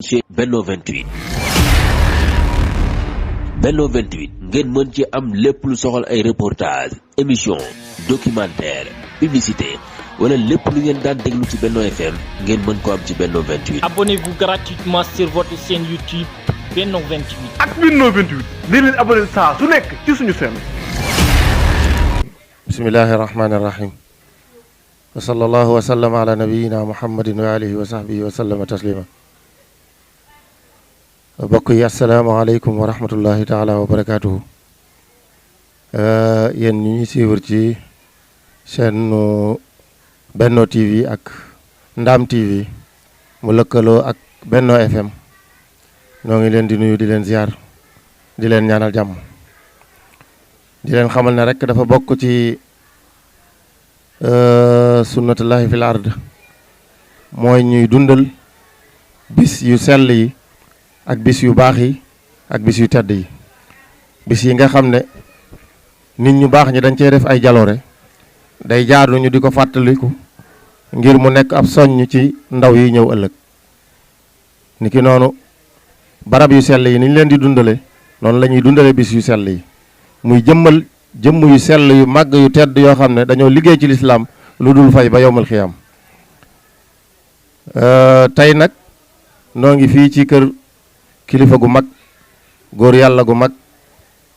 ci Benno 28 Benno 28 ngeen mën ci am lépp lu soxal ay reportage émission documentaire publicité wala lépp lu ngeen daan déglu ci Benno FM ngeen mën ko am ci Benno 28. Abonnez-vous gratuitement sur votre chaîne YouTube Benno 28. ak Benno 28 di leen abonné saa su nekk ci suñu chaîne. bismillahi rahmani rahim wa sallallahu wa sallama ala nabiyyina muhammadin wa alihi wa sahbihi wa sallama taslima. bokk yi asalaamaaleykum wa rahmatullahi taala wa barakaatuhu. yéen ñi ñuy suivre ci chaîne Benno TV ak Ndam TV mu lëkkaloo ak Benno FM ñoo ngi leen di nuyu di leen ziar di leen ñaanal jàmm di leen xamal ne rek dafa bokk ci sunnatullahi fil ard mooy ñuy dundal bis yu sell yi ak bis yu baax yi ak bis yu tedd yi bis yi nga xam ne nit ñu baax ñi dañ cee def ay jaloore day jaadu ñu di ko fàttaliku ngir mu nekk ab soññ ci ndaw yi ñëw ëllëg niki noonu barab yu sell yi ni ñu leen di dundale noonu la ñuy dundale bis yu sell yi muy jëmm yu sell yu màgg yu tedd yoo xam ne dañoo liggéey ci lislaam lu dul fay ba yowmal xiyaam. tey nag noo ngi fii ci kër kilifa gu mag góor yàlla gu mag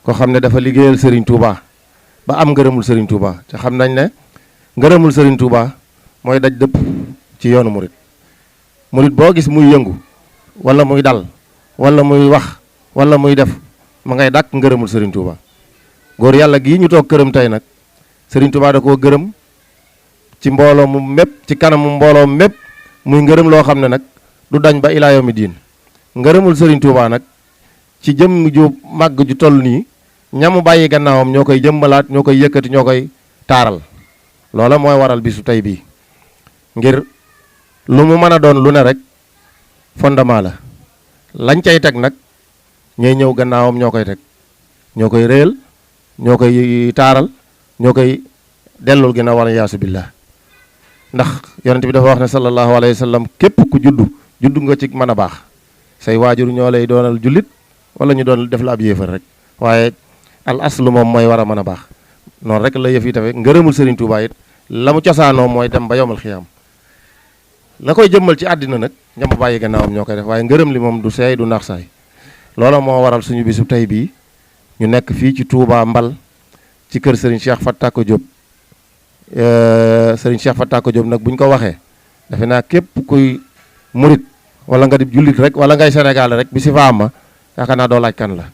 ko xam ne dafa liggéeyal Serigne Touba ba am ngërëmul Serigne Touba te xam nañ ne ngërëmul Serigne Touba mooy daj dëpp ci yoonu murit boo gis muy yëngu wala muy dal wala muy wax wala muy def ma ngay dàkk ngërëmul Serigne Touba. góor yàlla gii ñu toog këram tey nag Serigne Touba da koo gërëm ci mbooloo mu mépp ci kanamu mbooloo mépp muy ngërëm loo xam ne nag du dañ ba ilaa yawmi diin. ngërëmul Serigne Touba nag ci jëmm ju màgg ju toll nii ñamu bàyyi gannaawam ñoo koy jëmbalaat ñoo koy yëkkati ñoo koy taaral loola mooy waral bisu tey bii ngir lu mu mën a doon lu ne rek fondement la lañ cay teg nag ñooy ñëw gannaawam ñoo koy teg ñoo koy réyal ñoo koy taaral ñoo koy dellul ginnaaw wala yaasu billah ndax yonent bi dafa wax ne sallallahu alayhi wa sallam képp ku juddu nga ci mën a baax say waajur ñoo lay doonal jullit wala ñu doon def la ab yéefar rek waaye al aslu moom mooy war a mën a baax noonu rek la yëf yi tamit ngërëmul Serigne Touba it la mu cosaanoo mooy dem ba yomal xiyaam la koy jëmmal ci àddina nag ñama bàyyi gannaawam ñoo koy def waaye ngërëm li moom du seey du naax saay loola moo waral suñu bisu tey bii ñu nekk fii ci Touba Mbal ci kër Serigne Cheikh Fatako Diop Serigne Cheikh Fatako Diop nag bu ñu ko waxee defe naa képp kuy murit wala nga di jullit rek wala ngay Sénégal rek bi si fa am yaakaar naa doo laaj kan la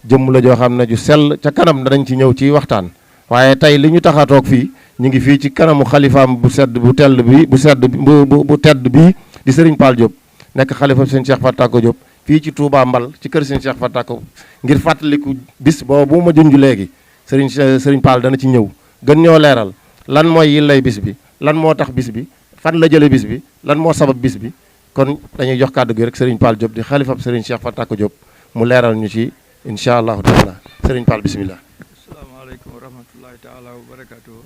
jëmm la joo xam ne ju sell ca kanam danañ ci ñëw ci waxtaan waaye tey li ñu tax a toog fii ñu ngi fii ci kanamu xalifaam bu sedd bu tell bi bu tedd bii di Serigne Pal Diop nekk xalifa Serigne Cheikh Fatako Diop fii ci Touba Mbal ci kër Serigne Cheikh Fatako ngir fàttaliku bis boobu ma junj léegi Serigne Pal dana ci ñëw gën ñoo leeral lan mooy yillay bis bi lan moo tax bis bi fan la jële bis bi lan moo sabab bis bi kon dañuy jox kàddu gi rek Serigne Pal Diop di xalifab Serigne Cheikh Fatako Diop mu leeral ñu ci incha allahu taala Serigne Pal bismillah. asalaamaaleykum wa rahmatullahi taala wa barakatuh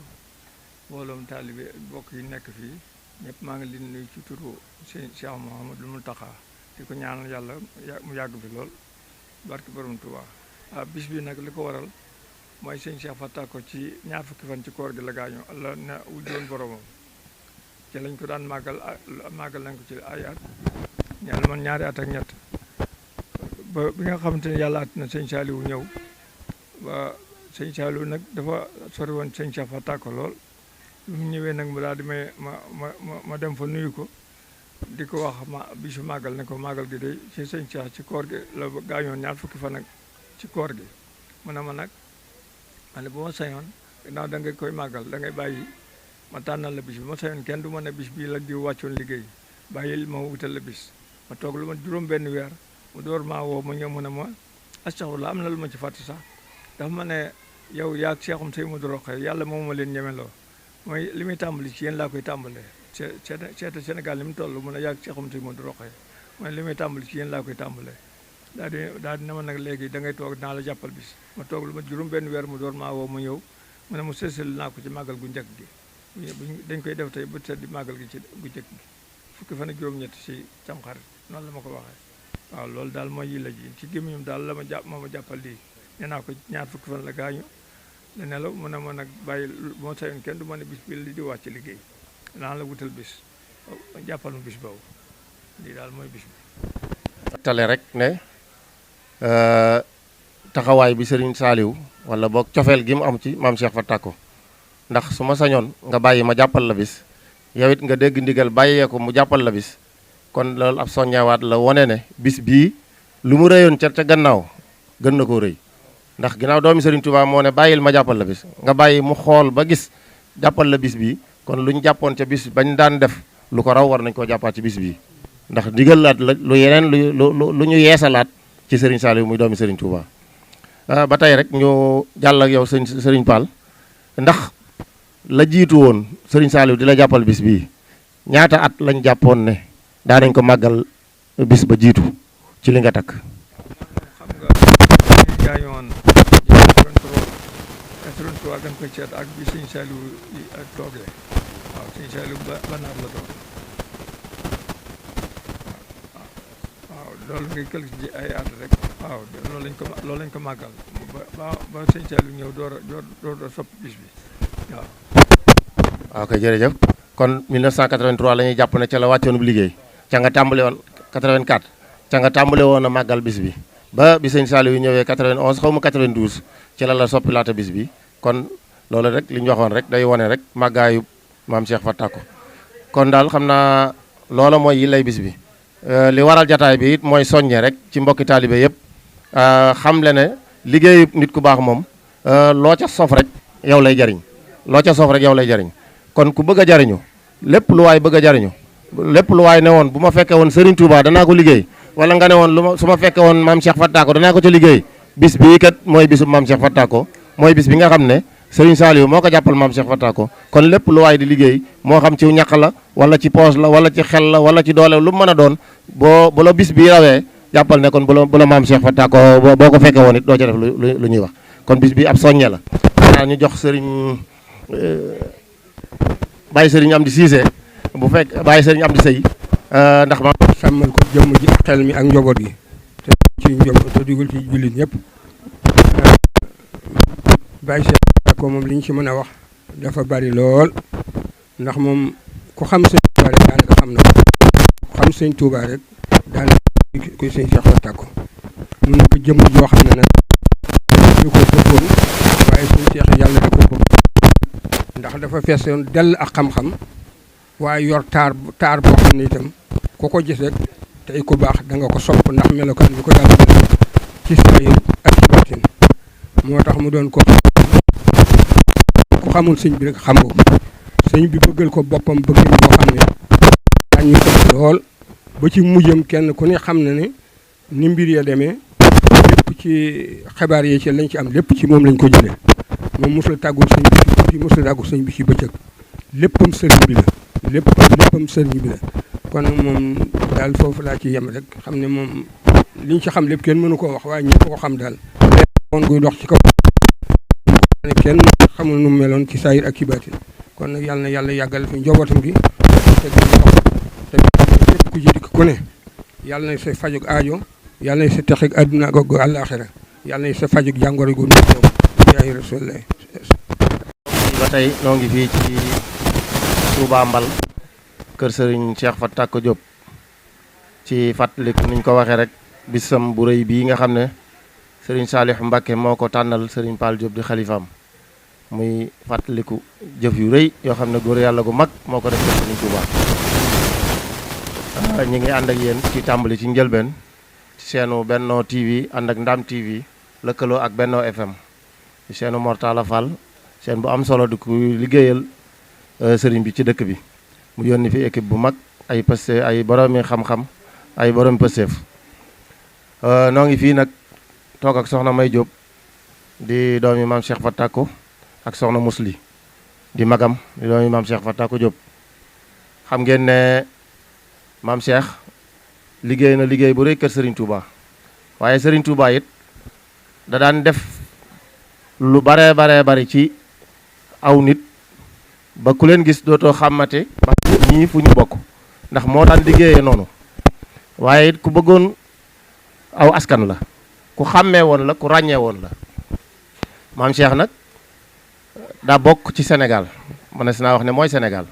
mbooloom taalibe bokk yi nekk fii ñëpp maa ngi leen nuyu ci turu Serigne Cheikh Mouhamadou Mountakha di ko ñaanal yàlla mu yàgg fi lool barke borom Touba. bis bi nag li ko waral mooy Serigne Cheikh Fatako ci ñaar fukki fan ci koor gi la gaañoo Allah na wujjoon boromam ci lañ ko daan màggal nañ ko ci ay at ñaar man ñaari at ak ñett ba bi nga xamante ne yàlla at na sëñ Saliou ñëw ba sëñ Saliou nag dafa sori woon sëñ Cheikh Fatako lool lu mu ñëwee nag mu daal di may ma dem fa nuyu ko di ko wax bisu màggal ne ko màggal gi day ci sëñ Cheikh ci koor gi la gaañoon ñaar fukki fan ak ci koor gi mu ne ma nag ma ne bu ma sañoon ginnaaw da nga koy màggal da ngay bàyyi ma tànnal la bis bi ma sañoon kenn du ma ne bis bii la di wàccoon liggéey bàyyil ma wutal la bis ma toog lu ma juróom benn weer mu door maa woo ma ñëw mu ne ma astaghfirullah am na lu ma ci fàtte sax dafa ma ne yow yaa ak Cheikhum Sey Modou Rokhaya yàlla moom ma leen ñemeloo mooy li muy tàmbali ci yéen laa koy tàmbalee seeta Sénégal li mu toll mu ne yaa ak Cheikhum Sey Modou Rokhaya mooy li muy tàmbali ci yéen laa koy tàmbalee daal di ne ma nag léegi da ngay toog naa la jàppal bis ma toog lu ma juróom benn weer mu door maa woo ma ñëw mu ne mu sësal naa ko ci màggal gu njëkk gi dañ koy def tey bët set di màggal gi ci gu njëkk gi fukki fan ak juróom-ñett si Tamxarit noonu la ma ko waxee waaw loolu daal mooy yi la ji ci gémmiñam daal la ma jàppal lii nee naa ko ñaar fukki fan la gaañu la nelaw mu ne ma nag bàyyi moo sayoon kenn du ma ne bis bi li di wàcc liggéey naan la wutal bis jàppal mu bis boobu lii daal mooy bis bi tale rek ne taxawaay bi Serigne Saliou wala boog cofeel gi mu am ci maam Cheikh Faty Tacko ndax su ma sañoon nga bàyyi ma jàppal la bis yow it nga dégg ndigal bàyyee ko mu jàppal la bis kon loolu ab soññewaat la wone ne bis bii lu mu rëyoon ca gannaaw gën na koo rëy ndax ginnaaw doomi Serigne Touba moo ne bàyyil ma jàppal la bis nga bàyyi mu xool ba gis jàppal la bis bii kon lu ñu jàppoon ca bis bañ daan def lu ko raw war nañ koo jàppaat ci bis bii ndax digalaat la lu yeneen lu ñu yeesalaat ci Serigne Saliou muy doomi Serigne Touba. ba tey rek ñu jàll ak yow Serigne Pall ndax la jiitu woon Serigne Saliou di la jàppal bis bii ñaata at lañ jàppoon ne daa nañ ko màggal bis ba jiitu ci li nga takk. xam nga gaañoon 83 gan ko ceet ak bi Serigne Saliou toogee waaw Serigne Saliou ba naat la toog waaw loolu ngay quelque ji ay at rek waaw loolu lañ ko màggal ba Serigne Saliou ñëw door a sopp bis bi waaw. waaw kay jërëjëf kon 1983 la ñuy jàpp ne ca la wàccoon bu liggéey ca nga tàmbale woon 84 ca nga tàmbale woon a màggal bis bi ba bi sëñ Saliou yu ñëwee 91 xaw ma 92 ci la soppi laata bis bi kon loolu rek li ñu waxoon rek day wone rek màggaayu maam Cheikh Faty Tacko kon daal xam naa loola mooy yi lay bis bi li waral jataay bi it mooy soññe rek ci mbokki taalibe yëpp xam le ne liggéeyu nit ku baax moom loo ca sof rek yow lay jariñ loo ca sof rek yow lay jariñ kon ku bëgg a jariñu lépp lu waay bëgg a jariñu lépp lu waay ne woon bu ma fekkee woon Serigne Touba danaa ko liggéey wala nga ne woon su ma fekkee woon maam Cheikh Faty Tacko danaa ko ca liggéey bis bii kat mooy bisu maam Cheikh Faty Tacko mooy bis bi nga xam ne Serigne Saliou moo ko jàppal maam Cheikh Faty Tacko kon lépp lu waay di liggéey moo xam ci ñaq la wala ci poos la wala ci xel la wala ci doole lu mu mën a doon bu la bis bii rawee jàppal ne kon bu la maam Cheikh Faty Tacko boo ko fekkee woon it doo ca def lu ñuy wax kon bis bi ab soññe la xanaa ñu jox Serigne bàyyi Serigne Amdi Cissé bu fekk bàyyi Serigne Amdi Sey ndax ma sàmmal ko jëmm ji ak xel mi ak njaboot gi te ci njaboot te dugul ci jullit ñëpp bàyyi Cheikh Tacko moom li ñu ci mën a wax dafa bari lool ndax moom ku xam sëñ Touba rek daanaka xam na ku xam sëñ Touba rek daanaka kuy sëñ Cheikh Faty Tacko mu nekk jëmm joo xam ne nag ñu ko bëggoon waaye sëñ Cheikh yàlla da ko bëgg ndax dafa feesoon dell ak xam-xam waaye yor taar boo xam ne itam ku ko gis rek tey ku baax da nga ko sopp ndax melokaan bi ko yàlla mel ci saayir ak ci baatin moo tax mu doon ko ku xamul sëñ bi rek xam nga ko sëñ bi bëggal ko boppam bëgg boo xam ne daañu ko lool ba ci mujjam kenn ku ne xam na ne ni mbir ya demee lépp ci xibaar yi ci lañ ci am lépp ci moom lañ ko jëlee moom mosul tàggul sëñ bi ci guddi mosul tàggul sëñ bi ci bëccëg léppam sëriñ bi la léppam sëriñ bi la kon moom daal foofu laa ci yem rek xam ne moom liñ ci xam lépp kenn mënu koo wax waaye ñëpp ko xam daal moon guy dox ci kaw ne kenn xamul nu mu meloon ci saayir ak ci baatin kon nag yàlla na yàlla yàggal fi njabootam gi te képp ku ci dikk ku ne yàlla na sa fajug aajo yàlla na sa texeg àdduna ak àllaaxira yàlla na sa fajug jàngoro gu nekk moom yaay rasulullah ba tey noo ngi fii ci Touba Mbal kër Serigne Cheikh Faty Tacko Diop ci fàttaliku niñ ko waxee rek bisam bu rëy bii nga xam ne Serigne Saliou Mbacké moo ko tànnal Serigne Pall Diop di xalifaam muy fàttaliku jëf yu rëy yoo xam ne góor yàlla gu mag moo ko def kër Serigne Touba ñu ngi ànd ak yéen ci tàmbali ci njëlbeen ci seenu Benno TV ànd ak Ndam TV lëkkaloo ak Benno FM ci seenu Mortala Fall seen bu am solo di ku liggéeyal sëriñ bi ci dëkk bi mu yónni fi équipe bu mag ay pëste ay boroomi xam-xam ay boroomi pësteef noo ngi fii nag toog ak soxna May Diop di doomi maam Cheikh Faty Tacko ak soxna Musli di magam di doomi maam Cheikh Faty Tacko Diop xam ngeen ne maam Cheikh liggéey na liggéey bu rëy kër Serigne Touba waaye Serigne Touba it da daan def lu baree bari ci aw nit ba ku leen gis dootoo xàmmate ba ñii fu ñu bokk ndax moo daan liggéeyee noonu waaye it ku bëggoon aw askan la ku xàmmee woon la ku ràññee woon la. maam Cheikh nag daa bokk ci Sénégal mënees naa wax ne mooy Sénégal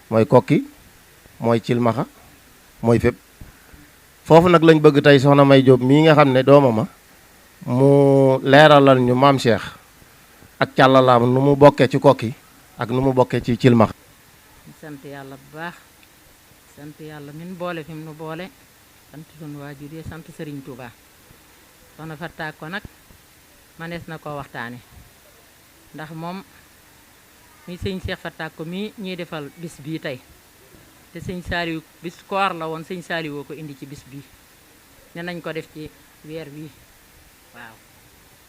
mooy Kokki mooy Cilmaxa mooy fépp foofu nag lañ bëgg tey soxna May Jóob mii nga xam ne doomama mu leeralal ñu maam Cheikh ak càllalaam nu mu bokkee ci Kokki ak nu mu bokkee ci Cilmaxa. sant yàlla bu baax sant yàlla min boole fi mu nu boole sant sunu waajur yi sant Serigne Touba soxna Fatta ko nag manees na koo waxtaane ndax moom muy sëñ Cheikh Fatta ko mii ñuy defal bis bii tey te sëñ Saaliw bis koor la woon sëñ Saaliw woo ko indi ci bis bii ne nañ ko def ci weer bii waaw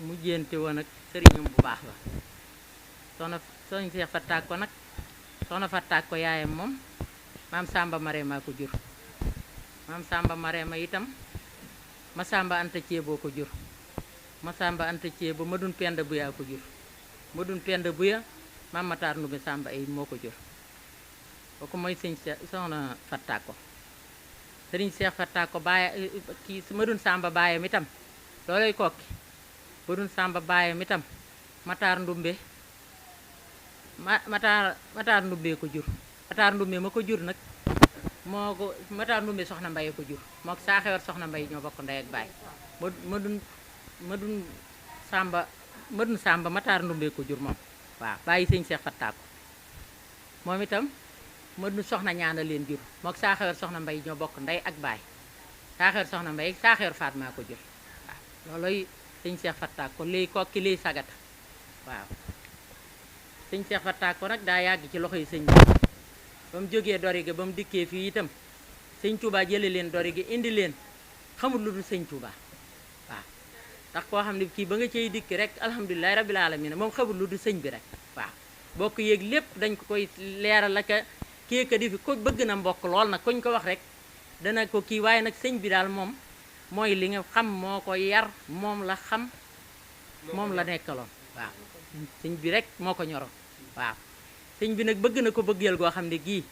mu jéente woon ak sëriñam bu baax la sëñ Cheikh Fatta ko nag soxna Fatta ko yaayam moom maam Samba Marema ko jur maam Samba Marema itam ma Samba Anta Ceeboo ko jur ma Samba Anta Ceebo ma dun penda buyaa ko jur ma dun penda buya maam Matar Ndumbe Samba ay moo ko jur kooku mooy sëñ soxna Fatta ko sëriñ Cheikh Fatta ko baaya kii ma dun Samba baayam itam loolay Kokki ma dun Samba baayam itam Matar Ndumbe Matar Ndumbe ko jur Matar Ndumbe ma ko jur nag moo ko Matar Ndumbe soxna Mbaye ko jur moo ko saaxewar soxna Mbaye ñoo bokk ndey ak baay ma dun Samba Matar Ndumbe ko jur moom waaw bàyyi sëñ Cheikh Fatta ko moom itam ma dun soxna ñaana leen jur moo ko saaxewar soxna Mbaye ñoo bokk ndey ak baay saaxewar soxna Mbaye saaxewar Fatma ko jur waaw looloy sëñ Cheikh Fatta ko léegi Kokki léegi sagata waaw sëñ Cheikh Fatta ko nag daa yàgg ci loxo yi sëñ bi ba mu jógee Dorige ba mu dikkee fii itam sëñ Touba jële leen Dorige indi leen xamul lu dul sëñ Touba waaw ndax koo xam ne kii ba nga cay dikki rek alhamdulilahi rabbil alamin moom xamul lu dul sëñ bi rek waaw bokk yéeg lépp dañ ko koy leeral la ka kii ka di fi ko bëgg na mbokk lool nag koñ ko wax rek dana ko kii waaye nag sëñ bi daal moom mooy li nga xam moo ko yar moom la xam moom la nekkaloon waaw sëñ bi rek moo ko ñoroon waaw sëñ bi nag bëgg na ko bëggeel goo xam ne gii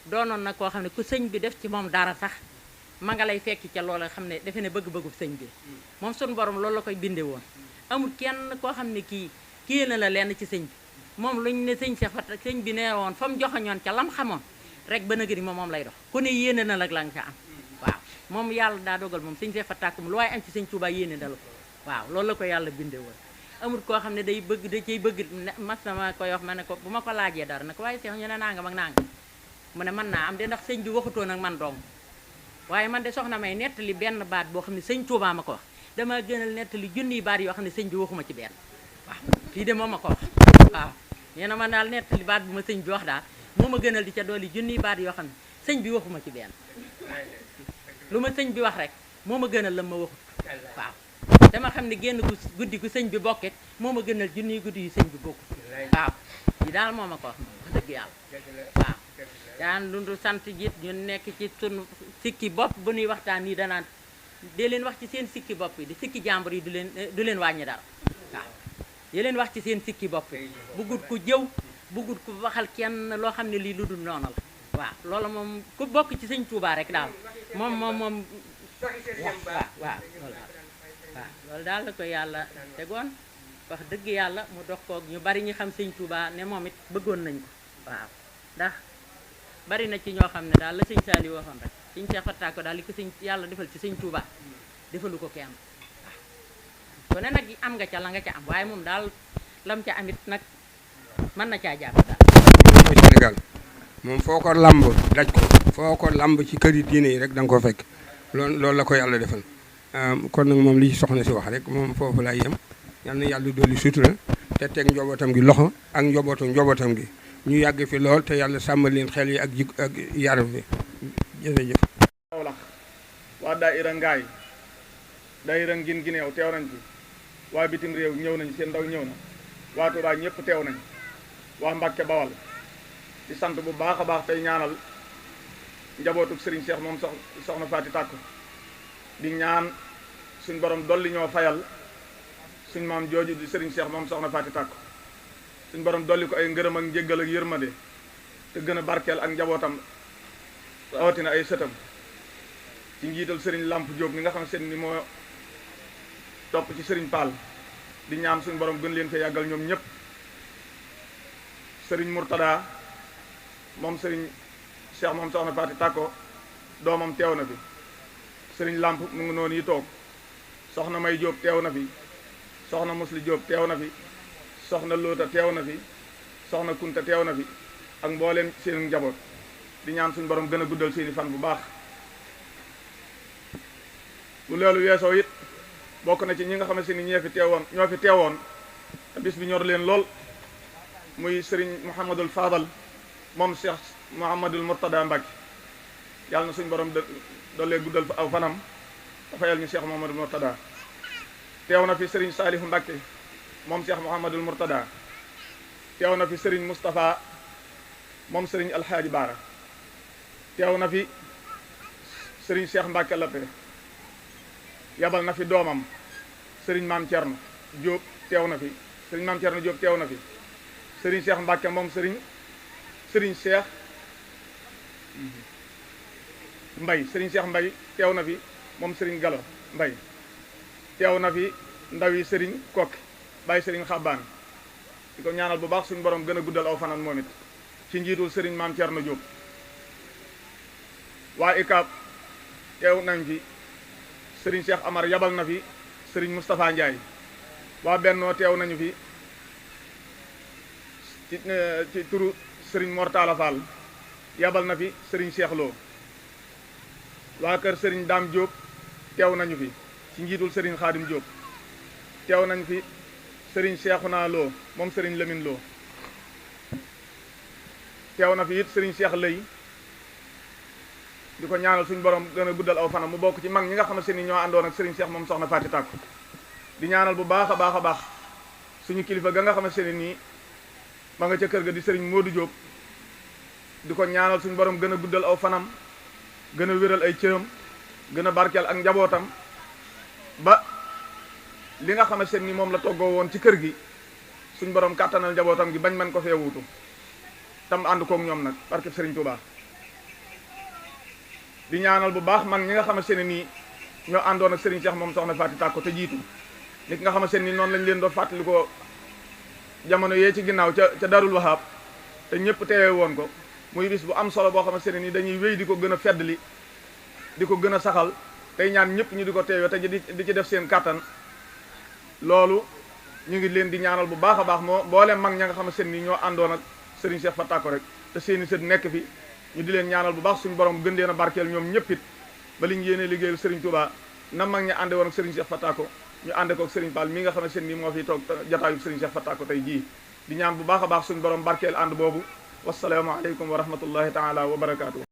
doonoon na koo xam ne ku sëñ bi def ci moom dara sax ma nga lay fekki ca loola xam ne defe ne bëgg-bëggu sëñ bi moom sun borom loolu la koy binde woon amul kenn koo xam ne kii na la lenn ci sëñ bi moom luñ ne sëñ Cheikh Fatta sëñ bi nee woon fa mu joxañoon ca lam xamoon rek ba nëgëri moom lay dox ku ne yéene na nag la nga ca am waaw moom yàlla daa dogal moom sëñ Cheikh Fatta ko lu waaye am ci sëñ Touba yéene dala ko waaw loolu la ko yàlla binde woon amul koo xam ne day bëgg da cay bëgg mas na ma koy wax ma ne ko bu ma ko laajee dara ne ko waaye Cheikh ñu ne nangam ak nangam mu ne mën naa am de ndax sëñ bi waxutoon ak man dong waaye man de soxna May nettali benn baat boo xam ne sëñ Touba ma ko wax dama gënal nettali junniy baat yoo xam ne sëñ bi waxuma ci benn waaw fii de moom ma ko wax waaw nee na man daal nettali baat bu ma sëñ bi wax daal moo ma gënal di ca dolli junniy baat yoo xam ne sëñ bi waxuma ci benn lu ma sëñ bi wax rek moo ma gënal la ma waxut waaw dama xam ne génn guddi gu sëñ bi bokkit moo ma gënal junniy guddi yu sëñ bi bokkut waaw yi daal moo ma ko wax wax dëgg yàlla waaw daan dundu sant jiit ñu nekk ci sunu sikki bopp bu ñuy waxtaan nii danaan dee leen wax ci seen sikki bopp yi di sikki jàmbur yi du leen wàññi dara waaw dee leen wax ci seen sikki bopp yi buggut ku jëw buggut ku waxal kenn loo xam ne lii lu dul noonu la waaw loolu moom ku bokk ci sëñ Touba rek daal moom waaw loolu daal la ko yàlla tegoon wax dëgg yàlla mu dox koog ñu bari ñu xam sëñ Touba ne moom it bëggoon nañ ko waaw ndax bari na ci ñoo xam ne daal la sëñ Saliou waxoon rek sëñ Cheikh Fatta ko daal li ko sëñ yàlla defal ci sëñ Touba defalu ko kenn waaw ku ne nag am nga ca la nga ca am waaye moom daal lam ca amit nag mën na caa jàpp daal. Sénégal moom foo ko lamb daj ko foo ko lamb ci kër yi diine yi rek da nga ko fekk loolu la ko yàlla defal kon nag moom li soxna si wax rek moom foofu laay yem yal na yàlla dolli sutura te teg njobootam gi loxo ak njobootam gi ñu yàgg fi lool te yàlla sàmmal leen xel yi ak yar bi jërëjëf. Kaolack waa daayira Ngaay daayira Ngin Gineew teew nañ fi waa bitim réew ñëw nañ seen ndaw ñëw na waa Touba ñëpp teew nañ waa Mbàkke Bawal di sant bu baax a baax tey ñaanal njabootuk Serigne Cheikh moom soxna Faati Tàkko di ñaan suñ borom dolli ñoo fayal suñ maam jooju di Serigne Cheikh moom soxna Faati Tàkko suñ borom dolli ko ay ngërëm ak njéggal ak yërmande te gën a barkeel ak njabootam rawatina ay sëtam ci njiital sëriñ Lamp Diop mi nga xam seen ni moo topp ci sëriñ Paal di ñaan suñu borom gën leen fee yàggal ñoom ñëpp sëriñ Murtada moom sëriñ Cheikh moom soxna Faati Tàkko doomam teew na fi sëriñ Lamp mu ngi noonu yi toog soxna May Diop teew na fi soxna Musli Diop teew na fi soxna Loota teew na fi soxna Kunta teew na fi ak mbooleen seen njaboot di ñaan suñu borom gën a guddal seeni fan bu baax bu loolu weesoo it bokk na ci ñi nga xamante ni ñoo fi teewoon bis bi ñor leen lool muy sëriñ Mouhamadul Fadal moom Cheikh Mouhamadul Mourtada Mbacke yàlla na suñu borom doolee guddal fa aw fanam dafa yàlla ñu Cheikh Mouhamadul Mourtada teew na fi sëriñ Saalihu Mbacke moom Cheikh Mouhamadul Mourtada teew na fi sëriñ Moustapha moom sëriñ Alxaaji Baara teew na fi sëriñ Cheikh Mbacke Lappe yabal na fi doomam sëriñ Maam Thierno Diop teew na fi sëriñ Maam Thierno Diop teew na fi sëriñ Cheikh Mbacke moom sëriñ Cheikh Mbay sëriñ Cheikh Mbay teew na fi moom sëriñ Galo Mbay teew na fi ndawi sëriñ Kokki bàyyi sëriñ Xabbaan di ko ñaanal bu baax suñu borom gën a guddal aw fanaan moom it ci njiitul sëriñ Maam Thierno Diop waa ICAP teew nañ fi sëriñ Cheikh Amar yabal na fi sëriñ Moustapha Ndiaye waa Bennoo teew nañu fi ci turu sëriñ Mortala Fall yabal na fi sëriñ Cheikh Lo waa kër sëriñ Dame Diop teew nañu fi ci njiitul sëriñ Khadim Diop teew nañ fi sëriñ Cheikhouna Lo moom sëriñ Lamine Lo teew na fi it sëriñ Cheikh Lay di ko ñaanal suñu borom gën a guddal aw fanam mu bokk ci mag ñi nga xamante ni ñoo àndoon ak sëriñ Cheikh moom soxna Faati Tàkko di ñaanal bu baax a baax a baax suñu kilifa ga nga xamante ne nii ma nga ca kër ga di sëriñ Modou Diop di ko ñaanal suñu borom gën a guddal aw fanam gën a wéral ay cëram gën a barkeel ak njabootam ba li nga xamante ni moom la toggoo woon ci kër gi suñu borom kàttanal njabootam gi bañ mën ko fee wuutu tam ànd koog ñoom nag barke sëriñ Touba. di ñaanal bu baax man ñi nga xamante ne nii ñoo àndoon ak sëriñ Cheikh moom soxna Faati Tàkko te jiitu nit nga xamante ni noonu lañ leen doon fàttali ko jamono yee ci ginnaaw ca Darul Wahab te ñëpp teewee woon ko muy bis bu am solo boo xamante ne nii dañuy wéy di ko gën a feddli di ko gën a saxal tey ñaan ñëpp ñu di ko teewee te di ci def seen kàttan loolu ñu ngi leen di ñaanal bu baax a baax moo booleem mag ña nga xamante ne nii ñoo àndoon ak sëriñ Cheikh Faati Tàkko rek te seeni sët nekk fi ñu di leen ñaanal bu baax suñu borom gën leen a barkeel ñoom ñëpp it ba liñ yéene liggéeyal Serigne Touba na mag ña ànde woon ak Serigne Cheikh Faati Tàkko ñu ànde ko ak Serigne Paal mi nga xam ne seen nii moo fi toog jataayu Serigne Cheikh Faati Tàkko tey jii di ñaan bu baax a baax suñu borom barkeel ànd boobu wasalaamu aleykum wa rahmatullahi taala wa barakaatu.